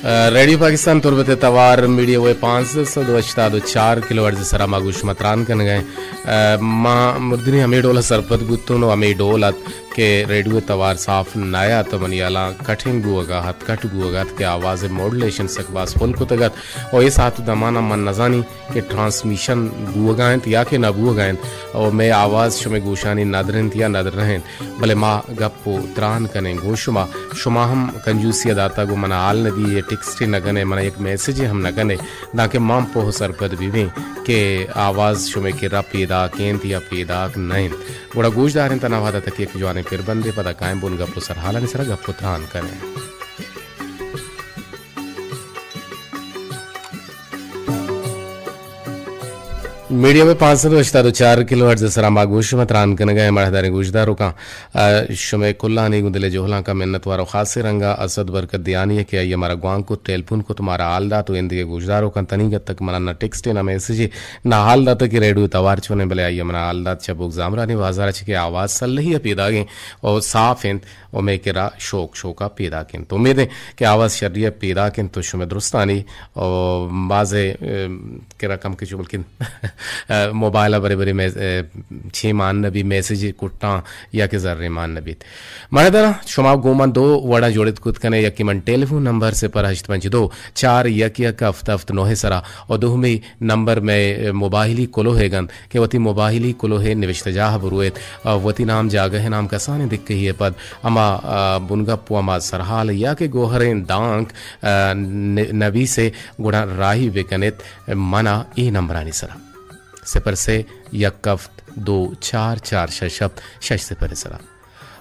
ریڈیو پاکستان تربت ءِ توار میڈیم ویو پانزدہ سد و ہشتاد و چار کلو ہرٹز ءِ سرا ما گوش متران کنگ ءَ ایں۔ ما مردنی ہمے ڈول ءَ سرپد بوتوں و ہمے ڈول ات کہ ریڈیو ءِ توار صاف نہ ات، منی ہیالاں کٹنگ بوگ ءَ ات، کٹ بوگ ءَ ات کہ آواز ءِ ماڈولیشن سک باز پل کتگ ات و اے ساعت و دمان ءَ من نزانی کہ ٹرانسمیشن بوگ ءَ انت یا کہ نہ بوگ ءَ انت و مئے آواز شمئے گوشانی ندر انت یا ندر نہ انت، بلے ما گپ و تران کنیں گوں شما۔ شما ہم کنجوسی ءَ داتگ و منا حال نہ دی، اے ٹیکسٹے نہ کن ئے، منا یک میسجے ہم نہ کن ئے، دانکہ ما ہم پوہ سرپد بہ بیں کہ آواز شمئے کرا پیداک انت یا پیداک نہ انت۔ گڑا گوش داریں تاں نوحد ءَ تک یک جوانیں پربندے، پدا کائیں بن گپ و سرحالانی سرا گپ و تران کنیں۔ میڈیم ویو پانزدہ سد و ہشتاد و چار کلو ہرٹز ءِ سرا ما گوش شما تران کنگ ءَ ایں۔ مڑاہداریں گوشداروکاں، آ، شمئے کلانی گوں دل ءِ جہلانکاں منت وار و خاصیں رنگ ءَ اسد برکت دیانی ءَ کہ آئی ءَ مارا گوانک کت، ٹیلیفون کت، مارا حال دات و ایندگہ گوشداروکاں تنیگت تک منا نہ ٹیکسٹے نہ میسجے نہ حال دات کہ ریڈیو توار چونیں، بلے آئی ءَ منا حال دات چہ بوگ زامرانی بازار ءَ چہ کہ آواز سلہی ءَ پیداگ انت و صاف انت۔ و مئے کرا شوق شوق ءَ پیداک انت۔ امید انت کہ آواز شری ءَ پیداک انت و شمئے درستانی و بازے، ام، کرا کم کہ چو بلکن موبائل ءَ برے برے میس-، ا، چے مان نہ بی، میسج کٹاں یا کہ زرے مان نہ بیت۔ مڑاہداراں، شما گوں من دو وڑاں جوڑت کت کنے، یکے من ٹیلیفون نمبر صفر ہشت پنچ دو چار یک یک ہفت ہفت نو ءِ سرا و دومی نمبر مئے موبائلی کلوہ ءَ گنت کہ وتی موبائلی کلوہ ءِ نوشتہ جاہ ءَ برویت، آ، وتی نام، جاگہ ءِ نام، کسانیں دکہی ءَ پد ہما، آ، بنگپ و ہما سرحال یا کہ گوہریں دانک، آ، ن-، نبیس ئے گڑا راہی بکنیت منا اے نمبرانی سرا، صفر سے یک ہفت دو چار چار شش ہفت شش صفر ءِ سرا۔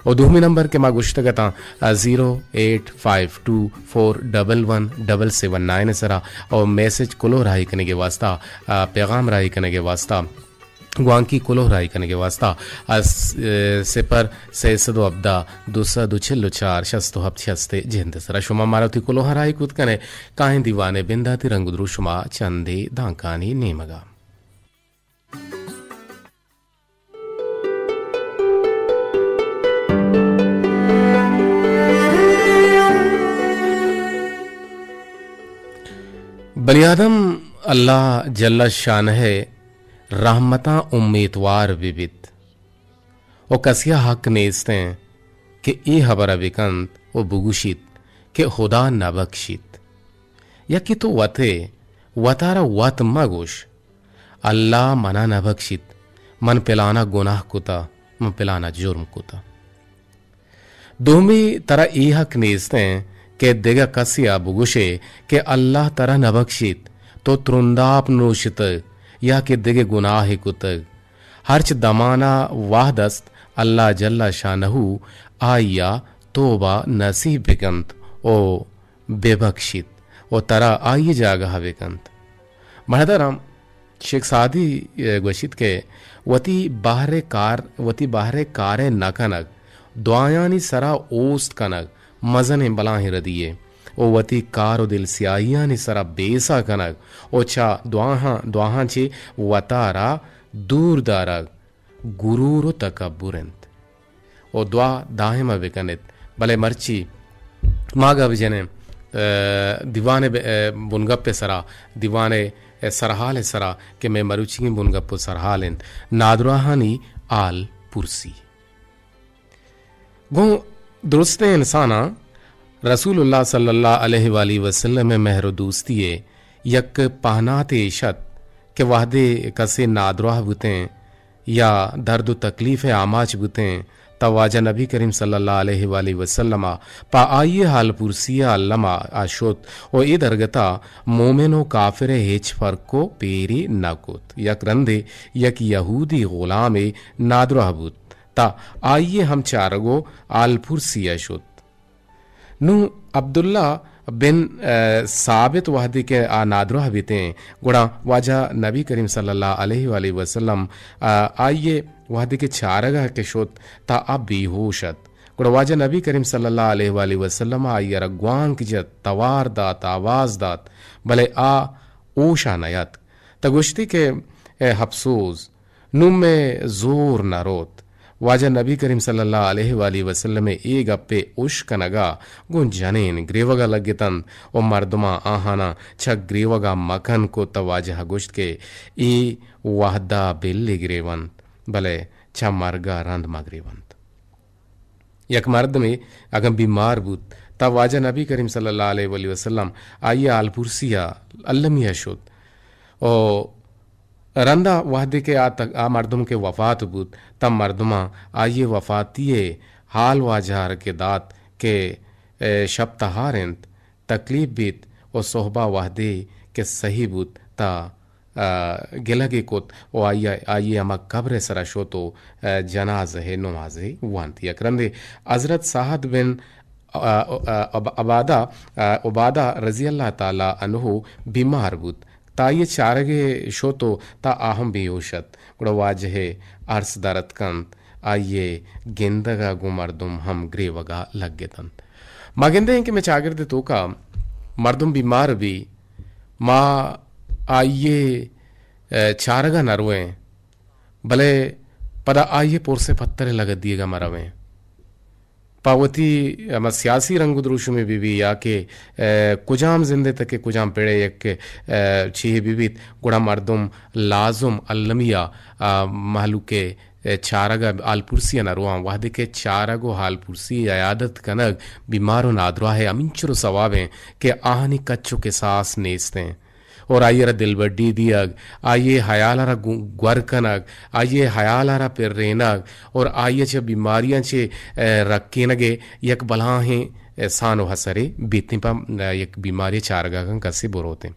و دومی نمبر کہ ما گوشتگ اتاں، آ، زیرو ایٹ فائیو ٹو فور ڈبل ون ڈبل سیون نائن ءِ سرا، و میسج کلوہ راہی کنگ ءِ واسطہ، آ، پیغام راہی کنگ ءِ واسطہ، گوانکی کلوہ راہی کنگ ءِ واسطہ، آ، س-، آ، صفر سئے سد و ہبدہ دو سد و چل و چار شست و ہپت شست ءِ جند ءِ سرا۔ شما مارا وتی کلوہاں راہی کت کنے، کاہیں دیوانے بنداتی رنگ و دروشما چندے دانکانی نیمگا۔ بنی آدم اللہ جل شانہ ءِ رحمتاں امیتوار بہ بیت و کسے ءَ حق نیست انت کہ اے ہبر ءَ بہ کنت و بگوشیت کہ ہدا نہ بکشیت۔ یا کہ تو وت ئے، وتارا وت مہ گوش، اللہ منا نہ بکشیت، من پلانا گناہ کتا، من پلانا جرم کتا۔ دومی، ترا اے حق نیست انت کہ دگہ کسے ءَ بگوشے کہ اللہ ترا نہ بکشیت، تو ترنداپ نوشتگ یا کہ دگہ گناہے کتگ۔ ہرچ دمانا وہد است، اللہ جل شانہ آئی ءَ توبہ نصیب بکنت و بہ بکشیت و ترا آئی جاگہ ءَ بہ کنت۔ مہدرم شیخ سعدی، ءَ گوشیت کہ وتی بہر کار، وتی بہر کار ءَ نہ کنگ، دعایانی سرا اوست کنگ مزنیں بلاہیں ردی یے و وتی کار و دل سیاہیانی سرا بیسہ کنگ و چہ دعاہاں، دعاہاں چہ وتارا دور دارگ غرور و تکبر انت۔ و دعا دائم ءَ بہ کن ات۔ بلے مرچی ما گپ جنیں، ءَ، دیوان ءِ ب-، ءَ، بنگپ ءِ سرا، دیوان ءِ سرحال ءِ سرا کہ مئے مروچیگیں بنگپ و سرحال انت، نادراہانی حال پرسی۔ گوں درستیں انساناں رسول اللہ صلی اللہ علیہ وآلہ وسلم ءِ مہر و دوستی ءِ یک پہناتے ایش ات کہ وہدے کسے نادراہ بوتیں یا درد و تکلیف ءِ آماچ بوتیں، تہ واجہ نبی کریم صلی اللہ علیہ وآلہ وسلم ءَ پہ آئی ءِ حال پرسی ءَ الم ءَ شت و اے درگت ءَ مومن و کافر ءِ ہچ فرق و پیری نہ کت۔ یک رندے یک یہودی غلامے نادراہ بوت، تہ آئی ءِ ہم چارگ و حال پرسی ءَ شت۔ نوں عبداللہ بن، ءَ، ثابت وہدے کہ آ نادراہ بیتیں، گڑا واجہ نبی کریم صلی اللہ علیہ وآلہ وسلم، ءَ، آئی ءِ وہدے کہ چارگ ءَ کہ شت، تہ آ بے ہوش ات۔ گڑا واجہ نبی کریم صلی اللہ علیہ وآلہ وسلم ءَ آئی ءَ را گوانک جت، توار دات، آواز دات، بلے آ ہوش ءَ نیاتک۔ تہ گوشتی کہ اے افسوز! نوں مئے زور نہ روت، واجہ نبی کریم صلی اللہ علیہ وآلہ وسلم ءِ اے گپے اش کنگا گوں جنین گریوگا لگتنت و مردماں آہاناں چہ گریوگا مکن کت و واجہ ءَ گوشت کہ اے وہدا بلے گریونت، بلے چہ مرگا رند مگریونت۔ یک مردمے اگاں بیمار بوت، تا واجہ نبی کریم صلی اللہ علیہ وآلہ وسلم آئی ءِ حال پرسی ءَ المی ءَ شت۔ و رندا وہدے کہ آ تک، آ مردم کہ وفات بوت، تا مردماں آئی ءِ وفاتی ءِ حال واجہ ءَ کہ دات کہ، اے، شپ تہار انت، تکلیف بیت و صحبا وہدے کہ صحیح بوت، تا، آ، گلگے کت و آئی ءَ، آئی ءِ ہما قبر ءِ سرا شت و، آ، جنازہ ءِ نمازے وانت۔ یک رندے حضرت سعد بن، آ، آ، عب-، عبادہ، آ، عبادہ رضی اللہ تعالی عنہ بیمار بوت۔ تا آئی ءِ چارگ ءَ شت و تا آ ہم بے ہوش ات۔ گڑا واجہ ءِ ارس در اتکنت، آئی ءِ گندگ ءَ گوں مردم ہم گریوگ ءَ لگتنت۔ ما گندیں کہ مئے چاگرد ءِ توکا مردم بیمار بی، ما آئی ءِ، اے، چارگ ءَ نہ رویں، بلے پدا آئی ءِ پرس ءِ پتر ءِ لگت دیگ ءَ مہ رویں۔ پہ وتی ہما سیاسی رنگ و دروشمے بہ بی یا کہ، اے، کجام زند ءِ تہ کہ کجام پڑ ءِ یک، اے، چیہے بہ بیت، گڑا مردم لازم المی ءَ، آ، مہلوک ءِ، اے، چارگ ءَ حال پرسی ءَ نہ رواں۔ وہدے کہ چارگ و حال پرسی، عیادت کنگ بیمار و نادراہ ءِ ہمینچو ثواب ایں کہ آہانی کچ و کساس نیست ایں۔ اور آئی ءَ را دلبڈی دیگ، آئی ءِ حیال ءَ را گو-، گور کنگ، آئی ءِ حیال ءَ را پرینگ اور آئی ءَ چہ بیماریاں چہ، اے، رکینگ ءِ یک بلاہیں احسان و اثرے بیتیں پہ، اے، یک بیماری چارگ ءَ کسے بروتیں۔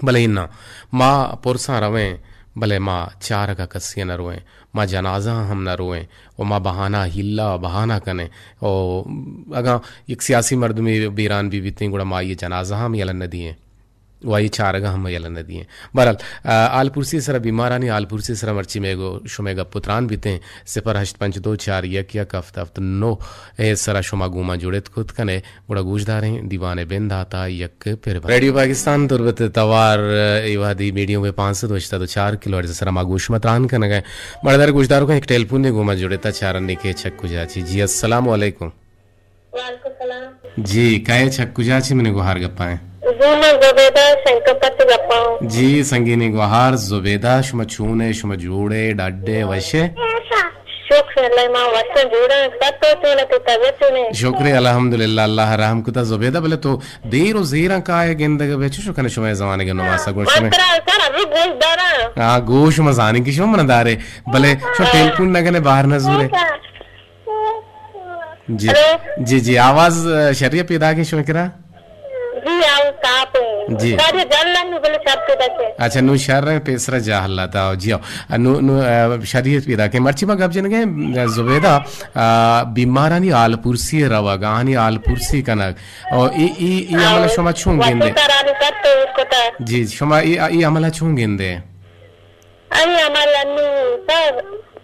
بلے اناں، ما پرساں رویں، بلے ما چارگ ءَ کسے ءَ نہ رویں، ما جنازہ ءَ ہم نہ رویں و ما بہانہ ہیلا بہانہ کنیں۔ و اگاں یک سیاسی مردمے بیران بہ بیتیں، گڑا ما آئی ءِ جنازہ ءَ ہم یلہ نہ دییں۔ و آئی چارگ ءَ ہم یلہ نہ دییں۔ بہرحال، آ، حال پرسی ءِ سرا، بیمارانی حال پرسی ءِ سرا مرچی مئے گو-، شمئے گپ و تران بیتیں۔ صفر ہشت پنچ دو چار یک یک ہفت ہفت نو ءِ سرا شما گوں ما جڑت کت کن ئے، گڑا گوشداریں دیوان ءِ بندات ءَ یک پھر بر۔ ریڈیو پاکستان تربت ءِ توار، اے وہدی میڈیم ویو پانچ سد و ہشتاد و چار کلو ہرٹز ءِ سرا ما گوں شما تران کنگ ءَ ایں۔ مڑدار گوشداروکاں، یک ٹیلیفونے گوں ما جڑت ءَ، چارنے کہ چک کجا چی۔ جی، السلام علیکم۔ وعلیکم السلام۔ جی، کئے چک کجا چی، منی گوہار گپائیں؟ جی، من زبیدہ شنکر پت گپاؤں۔ جی، سنگینی گوہار زبیدہ، شما چون ئے، شما جوڑ ئے، ڈڈ ئے، وش ئے؟ شکر اللہ، ما وش جوڑ ایں، پت تو چون ئے، تو طبیعت چون ئے؟ شکر الحمدللہ، اللہ رحم کتا۔ زبیدہ، بلے تو دیر و زیراں کائے گندگ بے، چو شو کنے شما زمانے کے نماسا گوش من میں۔ ترا سر ابھی گوش دارا۔ ہاں، گوش ما زانی کی شما من دارے، بلے شو ٹیلیفون نہ کنے، باہر نہ زورے۔ جی۔ ہیلو۔ جی، جی، آواز، آ، شری ءَ پیداک ایں شمئے کرا؟ جی، آواز صاف ایں۔ جی۔ شری جل نہ بلے شر پیداک ایں۔ اچھا، نوں شر ایں، پیسرا جاہل اتا۔ جی، آؤ۔ نوں، نوں، آ، شری ءَ پیداک ایں۔ مرچی ما گپ جنگ ءَ ایں، آ، زبیدہ، آ، بیمارانی حال پرسی ءَ روگ، آہانی حال پرسی کنگ۔ او اے، اے، اے عمل شما چون گندے؟ جی، شما اے، اے عمل چون گندے؟ انی عمل انی سر،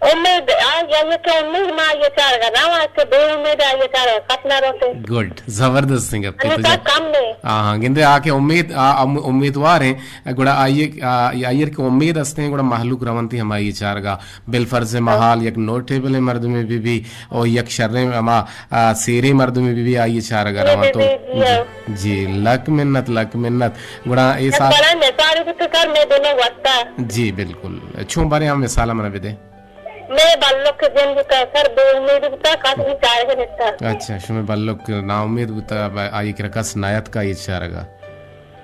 امید، آ، آئی ءَ کہ امید ما آئی ءِ چارگ ءَ رواں، کہ بے امید آئی ءِ چارگ ءَ کس نہ روتے۔ گڈ، زبردست گپ انی تو سر جا۔ کم نے۔ ہاں، ہاں، گندے آ کہ امید، آ، ام-، امیدوار ایں، گڑا آئی، آ، آئی ءَ کہ امید ہستیں، گڑا مہلوک رونتی ہمائی چارگ ءَ۔ بالفرض محال یک نوٹیبل مردمے بہ بی، او یک شریں ہما، آ، سیریں مردمے بہ بی، آئی چارگ ءَ رواں تو۔ جی، جی، جی۔ جی، لک منت، لک منت۔ گڑا اے یک ساتھ بڑا مثال بوت سر، مئے دونوں واسطہ۔ جی، بالکل۔ چون بارے ہم مثال من بدے؟ مئے بلک جن بوتا سر، بے امید بوتا، کس بھی چارگ نتا۔ اچھا، شمئے بلک نا امید بوتا، اب آئی کرا کس نیت کا یہ چارگا۔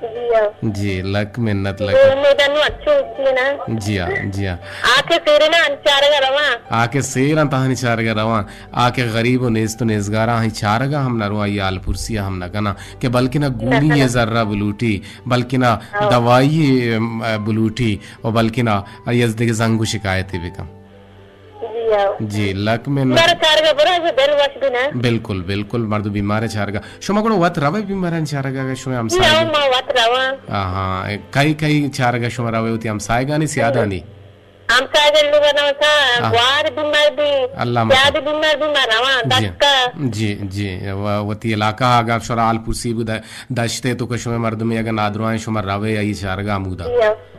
جی ہاں۔ جی، لک منت، لک۔ بے امید انو اچھی ہوتی ہے نا۔ جی ہاں، جی ہاں۔ آ کہ سیرے نا ان چارگا رواں۔ آ کہ سیر انت آہانی چارگا رواں۔ آ کہ غریب و نیست و نیزگاراں آہی چارگا ہم نہ رواں، آئی حال پرسی ہم نہ کناں کہ بلکنا گولی یہ ذرہ بلوٹی، بلکنا دوائی، ام، بلوٹی و بلکنا آئی از دگہ زنگ و شکایتے بکن۔ جی ہاں۔ جی، لک منت۔ مارا چارگا برا، دل وش بنا۔ بالکل، بالکل، مردو بیمار چارگا۔ شما گڑا وت روے بیماران چارگا، اگر شما ہمسائے؟ جی ہاں، ما وت رواں۔ آہاں، کئی کئی چارگا شما روے ہوتی، ہمسائگانی سیادانی؟ ہمسائے گلو بنا تھا، آہ۔ گوار بیمار بھی، اللہ سیاد بیمار بھی، ما رواں، جی۔ دستا۔ جی، جی، و-، وتی علاقہ اگاں شرا حال پرسی بود، دشتے تو کہ شما مردمے اگاں نادرائیں شما روے آئی چارگا ہمودا۔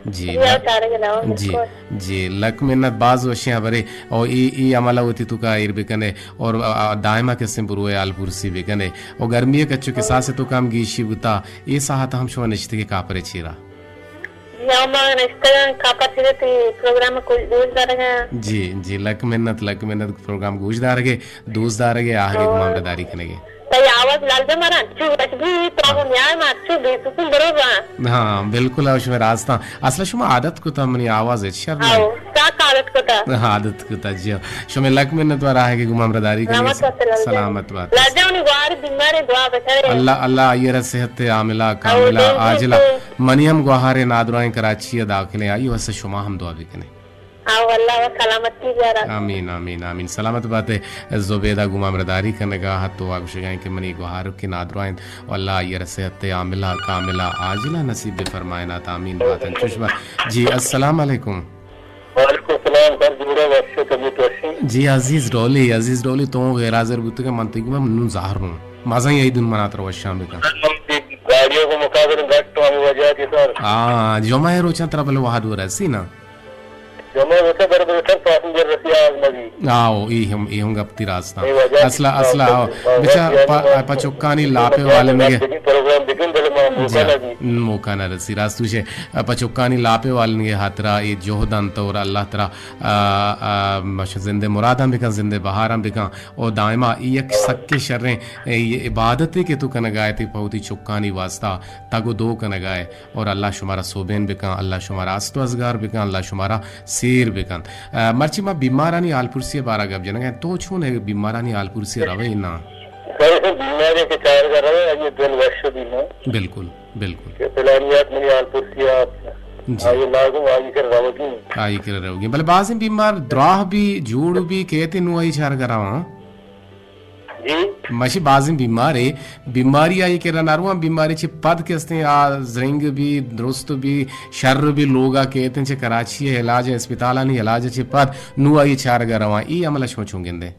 جی، جی، ل-، چارگا نہ، جی، بالکل۔ جی، لک منت، باز وشیں خبرے۔ او ای، ای عملہ وتی تو کا ایر بکنے اور، آ، آ، دائما کسیں بروے حال پرسی بکنے۔ او گرمی کچو کساس تو کم گیشی بوتا، ای ساعت ہم شما نشتگے کاپرے چیرا؟ جی، ہاں، ما نشتگاں کاپر چیرا تی پروگرام کو گوش دارگا۔ جی، جی، لک منت، لک منت پروگرام گوش دارگے، دوست دارگے، آہرے گمامرداری کنگے۔ تئی آواز لال جان مارا انچو وش بی، تو ہاں۔ نیائے ما انچو بے سکون برو با۔ ہاں، بالکل، او شما راستاں۔ اصلا شما عادت کتا منی آواز اچ شر نہ۔ او، ساک عادت کتا۔ ہاں، عادت کتا، جی۔ شما لک منت وار آہے کہ گمامرداری کنگے۔ سلامت بات۔ لال جان گوار بیمار دعا بکرے۔ اللہ، اللہ آئی را صحت عاملہ، کاملہ، عاجلہ۔ منی ہم گوہارے نادرائیں کراچی داخلیں، آئی واسطے شما ہم دعا بکنے۔ او اللہ و سلامتی بیارا۔ آمین، آمین، آمین۔ سلامت باتے۔ زبیدہ گمامرداری کنگا ہت و آ گوشگائیں کہ منی گوہارک نادرائیں و اللہ آئی را صحت عاملہ، کاملہ، عاجلہ نصیب بفرمائنات۔ آمین باتن۔ چشمہ۔ جی، السلام علیکم۔ وعلیکم السلام، سر جوڑے وش، طبیعت وشیں؟ جی عزیز ڈولی، عزیز ڈولی تو غیر حاضر بوتگے، من تئی گوما نوں زہر ہوں۔ مزن یہی دن منا تر وشاں بکن۔ سر من تئی گاڑیوں کو مقابل گٹ تو ہمیں وجہ تھی سر۔ ہاں، جمعہ روچاں ترا بلے وہد ورسی نا۔ جمعہ روچاں بر بر سر پاسنجر رسی آز نبی۔ آو، ای ہم، ای ہم گپتی راستاں۔ اے وجہ اصلا، تھی اصلا، سر، آو۔ بچا پا-، پا چکانی لاپے والے مگے۔ پروگرام بکن بلے ما موقع جی، نہ دی۔ موقع نہ رسی، راست گوشے۔ پہ چکانی لاپے والنگے ہاترا اے جہد انت اور اللہ ترا، آ، آ، مش-، زندے مراداں بکن، زندے بہاراں بکن۔ او دائما اے یک سکے شریں، اے، اے عبادتے کہ تو کنگائے تے پہ وتی چکانی واسطہ تگ و دو کنگائے۔ اور اللہ شمارا سوبین بکن، اللہ شمارا است و ازگار بکن، اللہ شمارا سیر بکن۔ آ، مرچی ما بیمارانی حال پرسی بارا گپ جنگا، تو چون ہے بیمارانی حال پرسی روے نا؟ بیمارے کہ چارگا روے، اگہ دل وش بیمار۔ بالکل۔ بالکل۔ کہ فلانی آت منی حال پرسی آت، جی۔ آئی لاگوں، آئی کر روگی۔ آئی کر روگی۔ بلے بازیں بیمار دراہ بی، جوڑ بی، کہتے نو آئی چارگا رواں۔ جی۔ مشی بازیں بیمارے، بیماری آئی کرا نہ رواں، بیماری چہ پد کہ استیں، آ زرنگ بی، درست بی، شر بی، لوگا کہتے چہ کراچی علاج، اسپتالانی علاج چہ پد نو آئی چارگا رواں۔ ای عمل شما چون گندے؟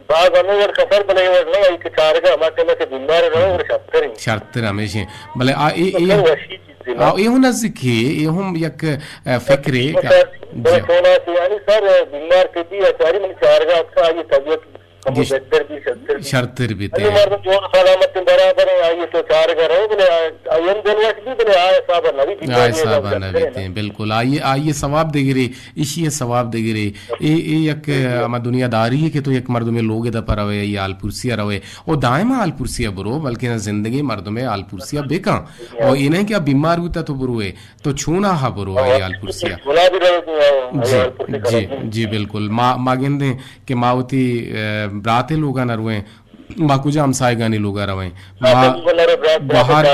باز ہمے وڑ کسر بلے اے وڑ نہ، اے کہ چارگا ہما ٹائم کہ بیمار نہ، وڑ شرتر ایں۔ شرتر ہمیش ایں۔ بلے آ اے، اے، وشی چیز نہ۔ آ اے ہوں نزدیکی، اے ہوں یک، اے، فکرے کہ، بلے جی۔ چونا کہ یعنی سر بیمار کہ بی، اچاری من چارگا اتکا، آئی طبیعت ہمو گش-، بہتر بی، شرتر بی۔ شرتر بی تے۔ مردم جوڑ سلامت برابر ایں، آئی تو چارگا رہو، بلے آ-، آئی ہم دل وش بی، بلے آ حساب نہ بی، آ حساب نہ بی تے، بالکل۔ آئی، آئی ثواب دگرے، ایشی ءِ ثواب دگرے۔ اے، اے یک ہما دنیا داری اے کہ تو یک مردمے لوگ ءِ دپ ءَ روئے، آئی حال پرسی ءَ روئے۔ او دائم حال پرسی ءَ برو، بلکہ زندگیں مردمے حال پرسی ءَ بکن۔ او اے نہ کہ آ بیمار بوتا تو بروئے، تو چون آہا برو آئی حال پرسی ءَ۔ جی، جی، جی، بالکل۔ ما، ما گندیں کہ ما وتی، اے، برات ءِ لوگ ءَ نہ روئیں، ما کجا ہمساہگانی لوگا رویں؟ ما گوہار،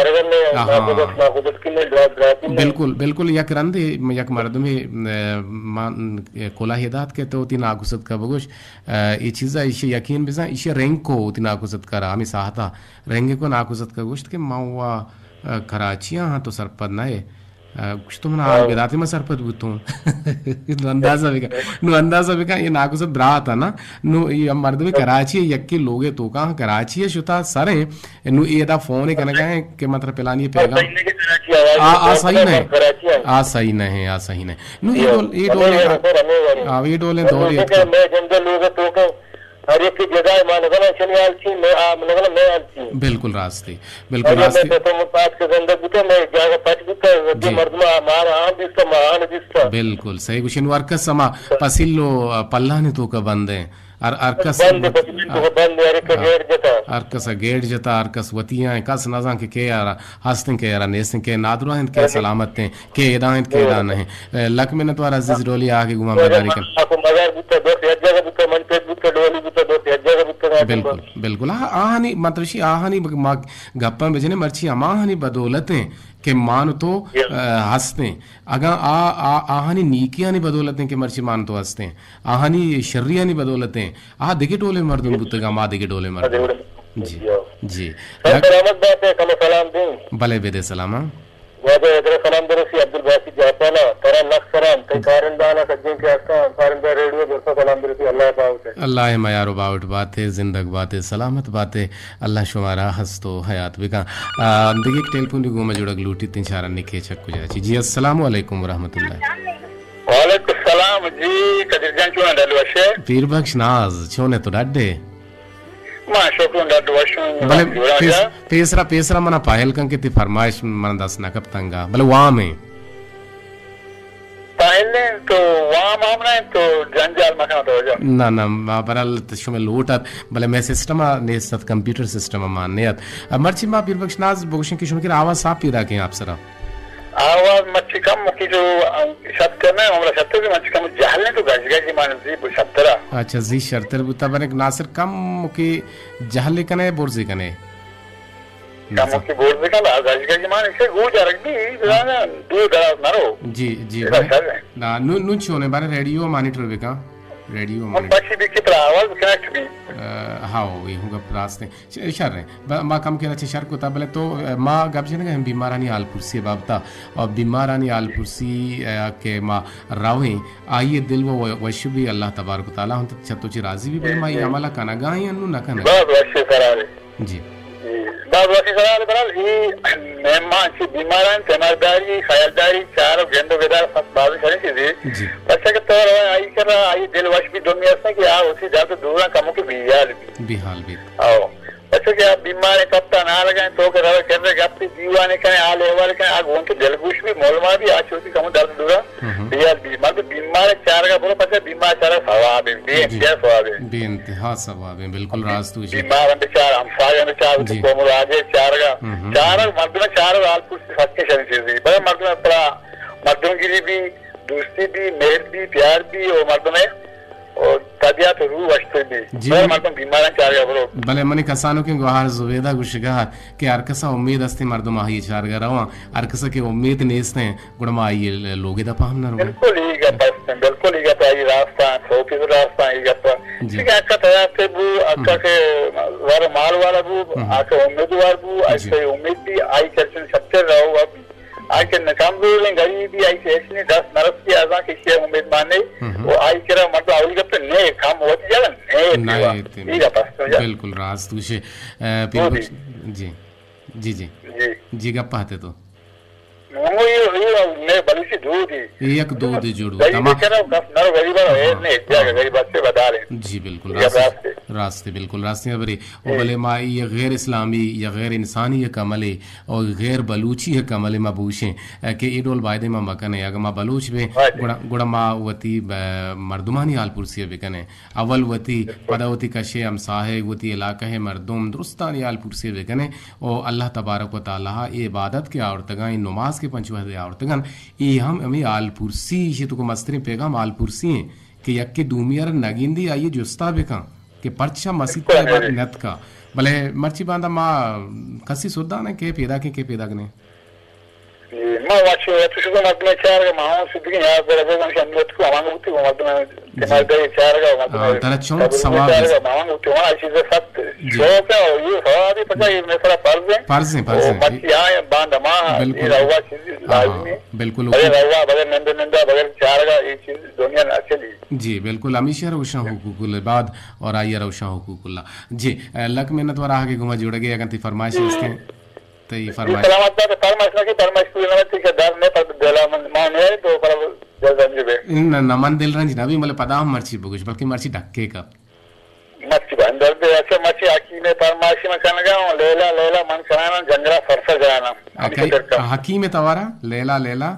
بالکل، بالکل، یک رندے یک مردمے، اے، ما، اے، کلاہے دات کہ تو وتی ناکو صدقہ بگوش، اے، اے چیزا ایشی یقین بزن، ایشی رنگ کو وتی ناکو صدقہ را، ہمیں ساہتا رنگ کو ناکو صدقہ گوشت کہ ما وا، اے، کراچی آں تو سرپد نہ ئے۔ آ، گوشت تو من حال بداتے، من سرپد بوتوں۔ نو اندازہ بکن، نو اندازہ بکن، اے ناکو صدقہ برات نا، نو اے مردم کراچی یکی لوگے توکا، کراچی شتا سریں، نو اے ادا فون کنگا ایں کہ مطلب پلانی پیغام۔ آ، آ صحیح نہ ایں۔ آ صحیح نہ ایں، آ صحیح نہ ایں۔ نو اے ڈول، اے ڈول، آ، اے ڈول دور اے۔ ہر یک جگہ ما نزاناں چنی حال چی، مئے آ نزاناں مئے حال چی۔ بالکل راستے، بالکل راستے۔ تو پاس کہ زندگ بوتا، مئے جاگہ پچ بوتا، جی۔ مردم آ، مار آن دیستا، ما آن دیستا۔ بالکل صحیح گوشے۔ نو ہر کس ہما پسیل و پلانی توکا بند ایں۔ ہر، ہر کس بند، پسیل توکا بند ایں، ہر یک گیٹ جتا۔ ہر کس گیٹ جتا، ہر کس وتی ایں، کس نزان کہ کے آرا ہستیں کہ آرا نیستیں، کہ نادراہ انت کہ سلامت انت، کہ ادا انت کہ ادا نہ انت۔ اے، لک منت وار عزیز ڈولی آ کہ گوں ما مداری کن۔ مزار بوتا، دوست یک جگہ بوتا، من پیٹ بوتا، ڈولی بوتا، دوست یک جگہ بوتا۔ بالکل، بالکل۔ آ، آہانی، مطلب شی آہانی ب-، ما گپاں بجنے مرچی ہماہانی بدولت انت کہ مان تو، اے، ہستیں۔ اگاں آ، آ، آہانی نیکیانی بدولت انت کہ مرچی مان تو ہستیں۔ آہانی شریانی بدولت انت۔ آ دگہ ڈولیں مردم بوتگاں، ما دگہ ڈولیں مردم۔ جی، جی۔ سلامت بات ئے، کم سلام دیں۔ بلے بدے سلام، ہاں۔ بابا، ادرا سلام برسی عبدالباسط جاپانا، ترا لکھ سلام، تئی کارندہانا سجیں کہ ہستاں، کارندہ ریڈیو درسا سلام برسی، اللہ باوٹ ہے۔ اللہ میار و باوٹ باتے، زندگ باتے، سلامت باتے، اللہ شمارا ہست و حیات بکن۔ آ، دگہ یک ٹیلیفون دی گوما جوڑگ لوٹی، تین چارانی کیچک کجا چی۔ جی، السلام علیکم ورحمۃ اللہ۔ وعلیکم السلام جی، قدیر جان چون ڈڈ وشے؟ پیر بخش ناز، چون ہے تو ڈڈے؟ ما شکر ڈڈ وشوں، بلے جوڑا پیس-، جا۔ پیسرا، پیسرا منا پاہل کن کہ تی فرمائش من دست نہ کپتنگا، بلے وام ہیں۔ پاہل ہیں تو وام ہم نہیں تو جنجال مکان تو جا۔ نہ، نہ، ما برال شمے لوٹ ات، بلے میں سسٹم آ نیست ات، کمپیوٹر سسٹم آ مان نیت۔ مرچی ما پیر بخش ناز بگوشیں کہ شما کہ آواز صاف پیدا کیں آپ سرا۔ آواز مچی کم مکی جو، ام، شتر نہ، ہمرا شتر بھی مچی کم جہل تو گج گج مان زی بو شترا۔ اچھا، زی شرتر بوتا، بنک ناصر کم مکی جہل کنے، برزی کنے۔ کم مکی برزی کنے، گج گج مان اسے گو جارگ بھی، زیادہ دور دراز نہ رو۔ جی، جی، ادا بنے۔ شر ہے۔ نا، نو، نو چونے بارے ریڈیو مانیٹر بکا، ریڈیو ہم مانیٹر۔ بچی بھی کترا آواز کنیکٹ بھی۔ آ، ہاں، یہ ہوں گا راست ہے۔ چ-، شر ایں۔ ب-، ما کم کرا چہ شر کتا، بلے تو، ء، ما گپ جنگا ہم بیمارانی حال پرسی بابتا، اور بیمارانی حال پرسی، ء، کہ ما رویں، آئی دل و و-، وش بھی اللہ تبارک و تعالی ہم چتو چی راضی بھی، بلے ما یہ عملہ کنگا ہیں انو نہ کنگا۔ بس وش سرا۔ جی۔ جی۔ بس وش سرا برال، ای مہمان چی بیماران تیمارداری، خیالداری، چار و گند و گدار فس بازی شریں چیزی۔ جی۔ پچھا کہ تو آئی کرا، آئی دل وش بھی دنیا سے کہ آ اسی درد دورا کمو کہ بیال بھی۔ بیحال بیت۔ او۔ پچو کہ آ بیمار کپتا نہ لگا تو کہ روے کرے گپی دیوانے کنے، حال احوال کنے، آ گون کے دلگوش بھی، مولما بھی، آ چوتی کمو درد دورا۔ ہم۔ بیال بھی۔ مطلب بیمار چارگا برو، پچو بیمار چارگا ثواب ہے، بے جی۔ انتہا ثواب ہے۔ بے انتہا ثواب ہے، بالکل راست ہوئی۔ بیمار ہم چار، ہمسایہ ہم چار، جی۔ قوم راجے چارگا۔ ہم، ہم۔ چارگ مردم چارگ حال پرسی سچے شری چیزی۔ بڑا مردم پرا مردم گیری بھی، دوستی بھی، مہر بھی، پیار بھی، او مردم ہے۔ او طبیعت روح وشتر بی۔ جی۔ بلے مردم بیماران چارگا برو۔ بلے منی کسانوکیں گوہار زبیدہ گوشگا ات کہ ہر کسا امید استیں مردم آئی چارگا رواں، ہر کسا کہ امید نیستیں گڑا ما آئی لوگے دپا ہم نہ رواں۔ بالکل ای گپ است، بالکل ای گپ آئی راستاں، سو فیصد راستاں ای گپ۔ جی۔ ٹھیک ہے، اکا تیار تے بو، اکا ہم۔ کہ زر مال والا بو، ہم۔ آکا امیدوار بو، جی۔ آئی امید بی، آئی چرچن شتر رہو اب۔ آئی کہ نکام زوریں غریبی، آئی کہ ہچ نی دست نرسی، ازاں کہ شے امید مانے، ہم۔ و آئی کرا مردم اولی گپ نے کم وتی جگہ نے نہ دیوا۔ ایتے۔ ای گپ است، جا۔ بالکل راست گوشے، ا، پیر بخش۔ جی۔ جی، جی۔ جی۔ جی گپ آتے تو۔ مو یہ، یہ میں بلوچی دودی۔ یہ یک دودی جوڑ بی۔ تمام۔ کرا گپ نر غریبا، ہاں، نے جا ہاں۔ غریب سے بدالے۔ جی، بالکل یہ راست۔ راست ہے۔ راست ہے، بالکل راست ہے، بری۔ او جی۔ بلے ما یہ غیر اسلامی یا غیر انسانی یک عملے اور غیر بلوچی یک عملے ما بوشیں، ء، کہ اے ڈول بایدیں ما مکنیں۔ اگہ ما بلوچ بیں، بایدیں۔ گڑا، گڑا ما وتی ب-، مردمانی حال پرسی ء بکنیں۔ اول وتی، بالکل۔ پدا وتی کشے ہمساہگ، وتی علاقہ ء مردم درستانی حال پرسی ء بکنیں۔ او اللہ تبارک و تعالی ء اے عبادت کہ آورتگاں، اے نماز کہ پنچ وہد ء آورتگاں، اے ہم ہمیں حال پرسی، ایشی تو کو مستریں پیغام حال پرسی ہیں کہ یکے دومی ء را نگندی، آئی جستا بکن۔ کہ پرچا مسیت ء بعد نتکا۔ بلے مرچی باندا ما کسی سدھا نہ کہ پیدا کیں کہ پیدا کنے۔ ما واچو تو شکو مردم چارگا ما ہم سدگی یاد برا گو من شمیت کو ہمان گوتی کو مردم تمہار دے چارگا مردم۔ ہاں، ترا چون ثواب ہے۔ ما ہم گوتی ہاں چیز سخت جی۔ شوق ہے، یہ ثواب ہے، پتہ یہ میں فرض ہے۔ فرض ہے، فرض ہے۔ مرچی آئے باندا ما بالکل۔ یہ روا چیز ہاں، لازمی ہے۔ بالکل۔ بغیر روا، بغیر نند نندا، بغیر چارگا یہ چیز دنیا نہ چلی۔ جی، بالکل، ہمیشہ روشن حقوق العباد اور آئی روشن حقوق اللہ۔ جی، ء، لک منت وار آہگے گما جوڑگے، اگن تی فرمائش ہستیں، تی جی، فرمائش۔ سلامت بات، فرمائش نہ کی، فرمائش پوری نہ تی کہ در نے پر دلا من، ما نے تو پر دل رنج بے۔ نہ، نہ، من دل رنج نہ بی، ملے پدا ہم مرچی بگوش، بلکہ مرچی ڈھکے کا۔ مرچی بندر دے، اچھا، مرچی حکیم فرمائش من کنگا ہوں، لیلا، لیلا، من کنانا جنگلا سرسر جانا۔ ہمیں اکائی، درکا۔ حکیم توارا، لیلا، لیلا۔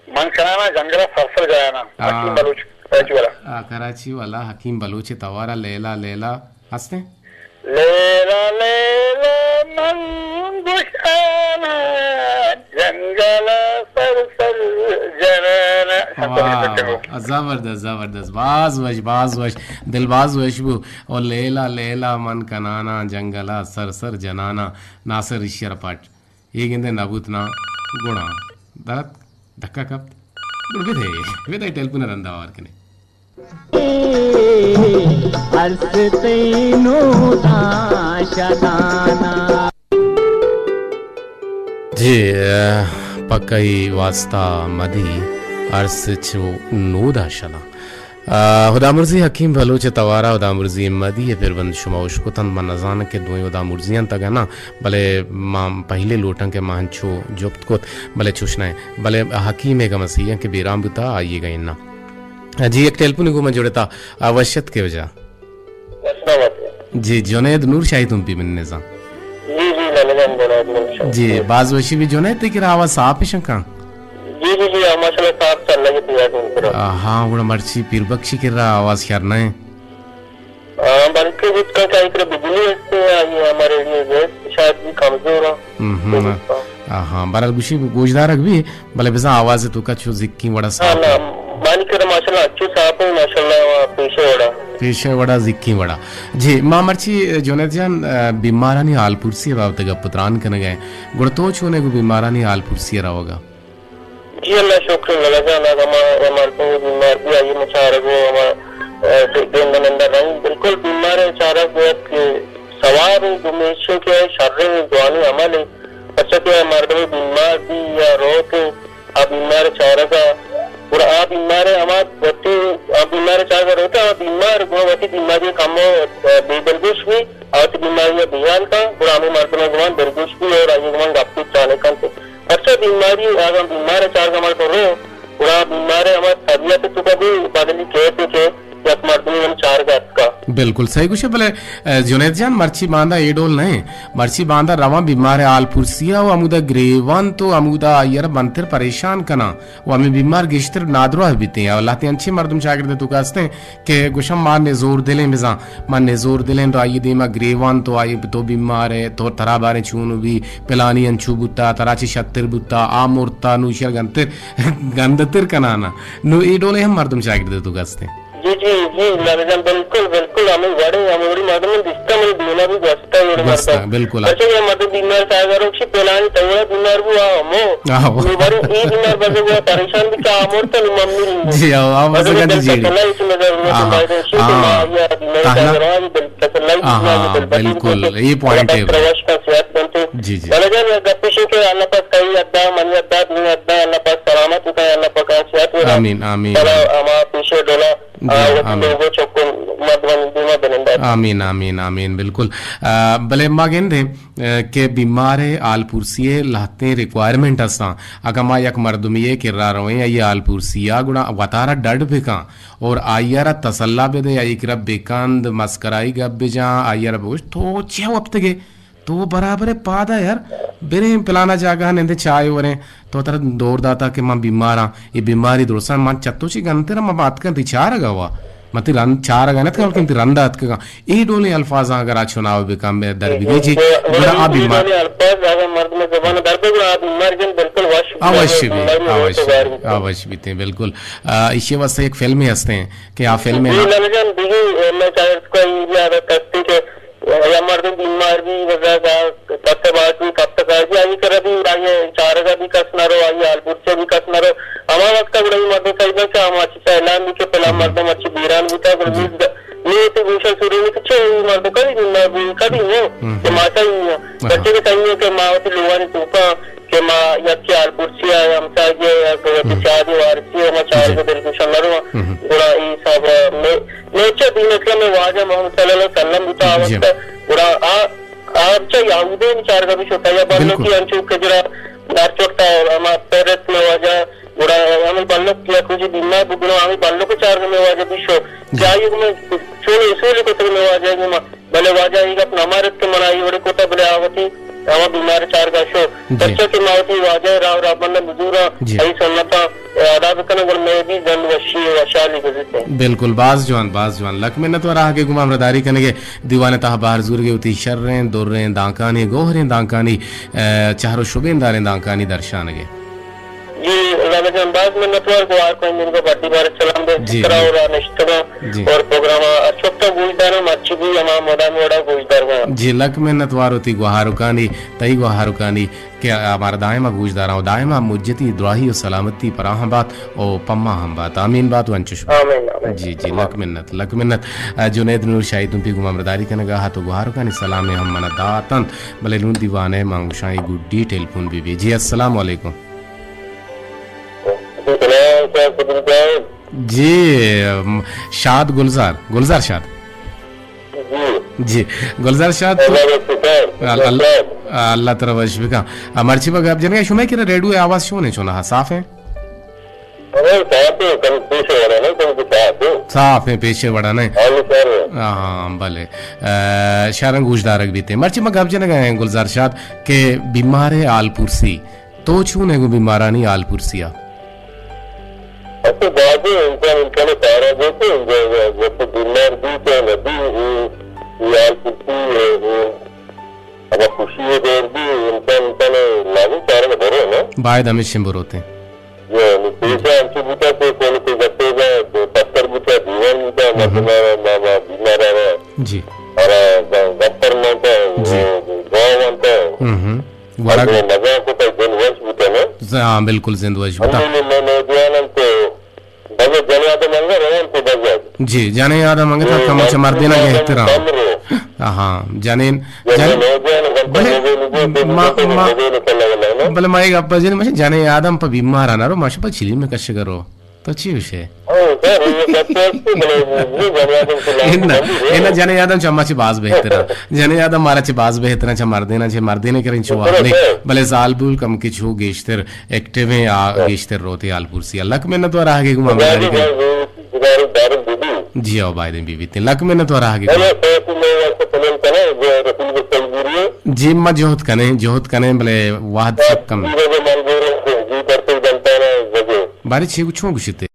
من کنانا جنگلا سرسر جنانا۔ آ، حکیم بلوچ، کراچی والا۔ آ، کراچی والا حکیم بلوچ توارا لیلا لیلا ہستیں؟ لیلا لیلا من گشانا جنگلا سرسر جنانا۔ واہ، واہ، زبردست، زبردست۔ باز وش، باز وش۔ دل باز وش بو۔ او لیلا لیلا من کنانا جنگلا سرسر جنانا۔ ناصر اشر پٹ۔ اے گندے نہ بوت نا گڑا درت دھکا کپت۔ گڑا بدے، بدے ٹیلیفون رندا وار کنے۔ ارس تینو داشتانا۔ جی، ا، پکئی واسطہ مدی ارس چو نودا شلاں۔ آ، ہدامرزی حکیم بلوچ توارا ہدامرزی مدی ء پربند شما اشکتنت۔ من نزاناں کہ دوئیں ہدامرزی انت اگاں نہ، بلے ما پہلے لوٹاں کہ ما انچو جپت کت، بلے چوش نہ۔ بلے حکیم ء گمسی انت کہ بیران بوتا آئی ء گئے نہ۔ جی، یک ٹیلیفون گوں من جڑتا، آ، وش اتک کہ وجہ۔ وش نہ وت۔ جی، جنید نور شاہی تم پی من نزان۔ جی، جی، لالا جان، جنید نور شاہی۔ جی، باز وشی بی جنید، تئی کرا آواز صاف اش انت کاں؟ جی، جی، جی، ہاں، ماشاءاللہ صاف چل رہی ہے، پورا دن پورا۔ آ، ہاں، گڑا مرچی پیر بخشی کرا آواز شر نہ ہے۔ ہاں، بلکہ جس کا کیا کرے بجلی اس سے، یہ ہمارے لیے زیب شاید بھی کمزور ہے۔ ہم، ہم۔ آ، ہاں، برحال گوشی گوشدارگ بی، بلے بزاں آواز توکا چو زکیں وڑا ہاں، صاف نہ، ہے۔ مانی کرا ماشاءاللہ اچو صاف ہے، ماشاءاللہ پیشے وڑا۔ پیشے وڑا، زکیں وڑا۔ جی، ما مرچی جنید جان، آ، بیمارانی حال پرسی بابت گپ تران کنگا ہیں۔ گڑا تو چونے گو بیمارانی حال پرسی روگا؟ جی، اللہ شکر، لالا جان، اگاں ما یا مردم بیمار بی، آئی مچارگ و ہما، آ، گند نندہ رنگ، بالکل بیمار چارگ و یک ثواب و گمیشن کہ شریں جوانی عمل ہے۔ پرچہ کہ مردم بیمار بی یا روت، آ بیمار چارگا، گڑا آ بیمار ہما وتی، آ بیمار چارگا روتا، آ بیمار گڑا وتی بیماری کمو، آ، بے دلگوش بی، آ وتی بیماری بیان کا، گڑا ہمیں مردم گمان دلگوش بی اور آئی گمان گپی چانے کنتے۔ پرچا بیماری، اگاں بیمار چارگا مردم رو، گڑا بیمار ہما طبیعت تو کبھی بدلی کیتے کہ یک مردمی من چارگا اتکا۔ بالکل صحیح گوشے، بلے، اے، جنید جان، مرچی باندا اے ڈول نہ ایں۔ مرچی باندا رواں بیمار حال پرسیا و ہمودا گریوان تو ہمودا آئی را بنتر پریشان کناں و ہمیں بیمار گیشتر نادراہ بیتیں۔ و لہتے انچیں مردم چاگرد تو کستیں کہ گوشاں ما نزور دلیں بزاں، ما نزور دلیں تو آئی دیما گریوان تو آئی تو بیمار ہے، تو ترا باریں چونو بی، پلانی انچو بوتا، ترا چی شتر بوتا، آ مرتا، نو شر گنتر، گندتر کنانا۔ نو اے ڈولے ہم مردم چاگرد تو کستیں۔ جی، جی، جی، لالا جان، بالکل، بالکل، ہمیں وڑے، ہمیں وڑی مردم دیستا، ہمیں دینا بھی گوستا، یہ وڑی گوستا، مردم۔ بالکل۔ اچھا، یہ مردم بیمار تھا، اگر اسی پلانی تو بیمار بھی ہوا، ہمو۔ آہو۔ یہ بارے یہ بیمار بزے ہوا، پریشان بھی کیا، آ مرتا، نو ممی رہی۔ جی، آہو، آ بزے بزگان دل جیڑے۔ تسلا، اسی میں ضرورت ہے، آہا۔ بھائی، اسی کے آہا۔ ماں، یہ بیمار تھا، آہا۔ اگر یہ دل تسلا، یہ آہا، بیمار، یہ دل بدل بالکل، کو، یہ پوائنٹ ہے۔ تروش کا صحت بنتے۔ جی، جی۔ لالا جان، یہ گپشی کے اللہ پاک کئی ادا، منی ادا، دین ادا، اللہ پاک سلامت ہوتا ہے، اللہ پاک آسیات ہوتا ہے۔ آمین، آمین۔ بلا ہما پیشے ڈولا جی، آ، وتی آمین۔ لوگو چکن مردمانی دیما بنندات۔ آمین، آمین، آمین، بالکل۔ آ، بلے ما گندیں، آ، کہ بیمار ء حال پرسی ء لہتیں ریکوائرمنٹ ہستاں۔ اگاں ما یک مردمی ء کرا رویں، آئی حال پرسی ء گڑا وتارا ڈڈ بکاں اور آئی ء را تسلا بدے، آئی کرا بکند، مسکرائی گپ بجاں، آئی ء را بگوش، تو چیا وپتگے؟ تو برابر پادا یار، بریں پلانا جاگہ نندیں چائے وریں، تو ترا دور داتا کہ من بیماراں، اے بیماری درستاں من چتو چی گنتر من بات کن تئی چارگا وا، من تئی رند چارگا نت کن، بلکہ تئی رندا اتکگاں۔ اے ڈولیں الفاظاں اگر آ چناو بکن، بہ در بگی جی، گڑا آ بیمار۔ الفاظ اگر مردم زبان در بگڑا، آ بیمار جن بالکل وش آ وش بی، آ وش بی، آ وش بیتیں، بالکل۔ آ، ایشی واسطے ایک فلمے ہستیں کہ آ فلمے جی، نا۔ لالا جان، دیگی، میں چاہتا ہوں کہ یہ عادت ہستی کہ یا مردم بیمار بی، وزا دا کپت باز بی، کپت کار بی، آئی کرا بی، آئی چارگا بی کس نہ رو، آئی حال پرسیا بی کس نہ رو۔ ہما وقت گڑا یہ مردم سہی بی کہ ہما چیز اعلان بی کہ پلان مردم اچھی بیران بی تا، گڑا جی۔ نیز نی تے گوشا سوری نی کہ چے یہ مردم کدی بیمار بی، کدی نو، ہم، کہ ہم۔ ماتا ہی نو۔ آہا۔ بچے کے صحیح ہے کہ ماں وتی لوگانی توپا کہ ما یکے حال پرسی ء ہمساہگے ء یا کہ وتی چاگے وارسی ء ما چارگ ء دلگوش ء نہ رواں، گڑا اے حساب ء مئے، مئے چہ دین اسلام ء واجہ محمد صلی اللہ علیہ وسلم بوتا آ وقت ء گڑا آ، آ چہ یہودین چارگ ء بھی شتا یا بلوکی انچو کہ گڑا در چکتا ہما پیرس میں واجہ گڑا ہمیں بلوک یا کچھ بیمار بگڑا ہمیں بلوک چارگ میں واجہ بھی شو کہ آئی میں چون اصول کو میں واجہ گما بلے واجہ ء اے گپ نہ مارت کہ من آئی وڑے کتا، بلے آ وتی ہما بیمار چارگا شو۔ جی۔ پرچا کہ ما وتی واجہ ء راہ و رہبند ء بزوراں، جی۔ آئی سنتاں ادا بکناں، گڑا مئے بھی زند وشی ء وشحالی گزیت۔ بالکل، باز جوان، باز جوان۔ لک منت وار آہگ ء گوں ہمراہداری کنگ ء دیوان ء تہا بہر زورگ ء وتی شریں، دریں دانکانی، گوہریں دانکانی، ء، چہر و شبین داریں دانکانی درشانگ ء۔ جی، لالا جان، باز منتوار، گوہار کوئی میرگا بڈی بار سلام دے، جی، ترا جی۔ اور نشتگاں جی۔ اور پروگرام اچھوتا گوش دارم، اچھی بھی ہما مدام وڑا گوش دارگا۔ جی، لک منتوار ہوتی گوہارکانی، تئی گوہارکانی کہ ہمارا دائما گوش دارا و دائما مجتی دراہی و سلامتی پراہم بات و پما ہم بات۔ آمین بات و انچش بات۔ آمین، آمین۔ جی، جی، لک منت، لک منت۔ آ، جنید نور شاہی تم پی گما مرداری کنگا ہاتو گوہارکانی سلام ہم منا داتنت، بلے لون دیوانے مانگوشاں گڈی ٹیلیفون بی بی۔ جی، السلام علیکم۔ جی، ام، شاد گلزار، گلزار شاد۔ جی۔ جی، گلزار شاد تو اللہ کا شکر۔ ال-، ال-، اللہ ترا وش بکا۔ آ، مرچی با گپ جنگا، شما کہ ریڈیو آواز شون ہے چونا، صاف ہے؟ ہاں، صاف ہے، کم پیش وڑا نہیں، کم صاف ہے۔ صاف ہے، پیش وڑا نہیں۔ ہاں، سر۔ ہاں، بلے۔ آ، شارن گوش دارگ بیتے۔ مرچی ما گپ جنگا ہیں گلزار شاد کہ بیمار ہے آل پرسی۔ تو چون ہے گو بیمارانی آل پرسیا؟ اصل بازیں انسان امکان سارا دیتے، جب تو بیمار بھی تو نبی، یہ، یہ آل پرسی ہے، یہ، اگر خوشی ہے دور بھی، انسان، انسان لازم سارا کا بھرو نا۔ باید ہمیشہ بروتے۔ یہ، نو پیشہ ہم سے بوتا کہ کون کوئی گپے گا، پتھر بوتا، دیوان بوتا، مردم ما، ما، ما، بیمار آ رہا۔ جی۔ اور، آ، گ-، گپر مانتا، جی۔ وہ، گاؤں مانتا۔ ہم، ہم۔ ورگ۔ اگہ مزاق کتگ، زند وش بوتگ، نہ؟ ز-، ہاں، بالکل زند وش بوتگ۔ ہمے نی-، نی-، نوجوانان تو بزگ، جنین آدم انگہ روان تو بزگ۔ جی، جنین آدم انگہ تو کم چہ مردین گہتر۔ ہاں، جنین، جنین جن-، نوجوان گھنٹہ بلے موبائل دے، ما، موبائل ما، موبائل کلا ولا، نہ؟ بلے ما ایک اپا جن، ماشا جنین آدم پہ بیمار آنا رو، ماشا پہ چلی میں کشگ رو۔ تو چی گوشے؟ ہاں، سر، یہ سب تو اچھی بلے، یہ جنین آدم کو لاگو انہ، بندی ہے۔ انہ جنین آدم چہ ما چہ باز بہتر ہے۔ جنین آدم مارا چہ باز بہتر ہے، چہ مردین، چہ مردین کریں چو بلے آنے۔ سر۔ بلے زال بول کم کے چو گیشتر ایکٹیو ہیں، آ، ہاں۔ گیشتر روتے آل پرسی۔ لک منت وار آگے گما خدا مداری کے۔ بھائی، خدا بارک بی بی۔ جی او بایدیں بی بیتیں۔ لک منت وار آگے گما۔ بلے سر، تو میں واسطے پلان کنا، جو رسول کو تنظوری ہے۔ جی ما جہد کنے، جہد کنے، بلے وحد سک کم۔ جی بجے مال گورے، جی کرتے بنتا ہے، بجے۔ بارے چھ گو چون گوشتے؟